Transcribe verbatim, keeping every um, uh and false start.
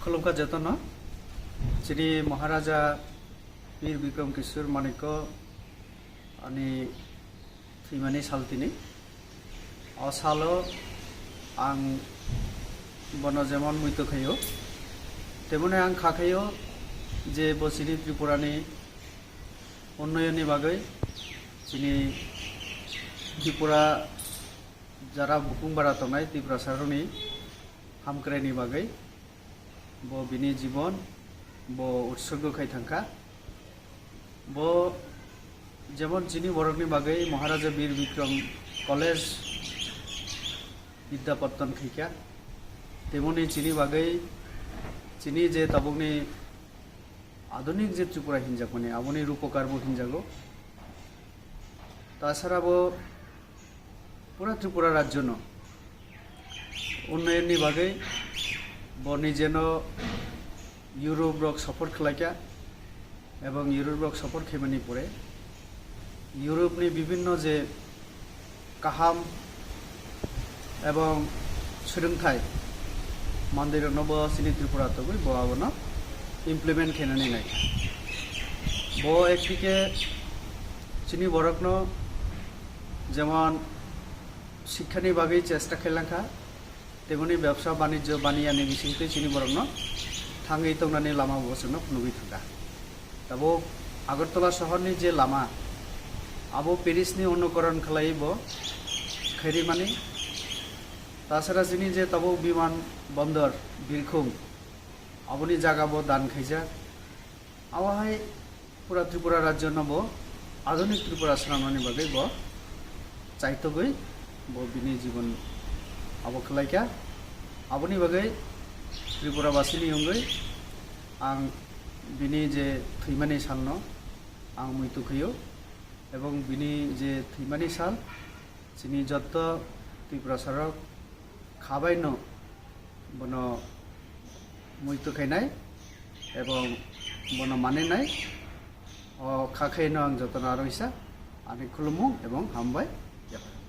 Khulumkha jotono, chini Maharaja Bir Bikram Kishore Manikya ani thwimani sal tini. O salo ang bono jemon muito khaio, temoni ang kha khaio je bo chini Tripurani unnayonni bagwi, chini Tripura jara bukung bara tongnai Tiprasarokni hamkraini bagwi bo bini jibon bo utsorgo khai thangkha. Bo jemon chini borokni bagwi Maharaja Bir Bikram College Bidya Pattan khaikha, temoni chini bagwi chini je tabukni adhunik je Tripura hinjakmani aboni rupokar bo hinjago. Tasara bo pura Tripura rajyono unnayonni bagwi bo nijeno Europe rok sophor khlaikha, ebong Europe rok sophor khaimani pore Europe ni bibinno je kaham ebong swrwngthai mandirokno bo chini Tripura togwi bo abono implement khainani naikha. Bo ekdike chini borokno jemon sikhani bagwi chesta khailangkha, temoni bebsa banijyo baniyani bisingtwi chini borokno thangwi tongnani lama bo chwngno phunugwi thangkha. Tabuk Agartala sohorni je lama, abo Parisni onukoron khlaiwi bo khairimani. Tasara chini je tabuk biman bondor, birkhung, aboni jaga bo dan khaijak. Abo hai pura Tripura rajyono bo adhunik Tripura swnamnani bagwi bo chaitogwi bo bini jibon abo khlaikha. Aboni bagwi Tripura basini wngwi ang bini je thwimani salno ang muitu khaio, ebong bini je thwimani sal chini jotto Tiprasarok khabaino bono muitu khainai ebong bono maninai. O kha khaino ang jotono aro isa ani khulumung ebong hambai yapharwi.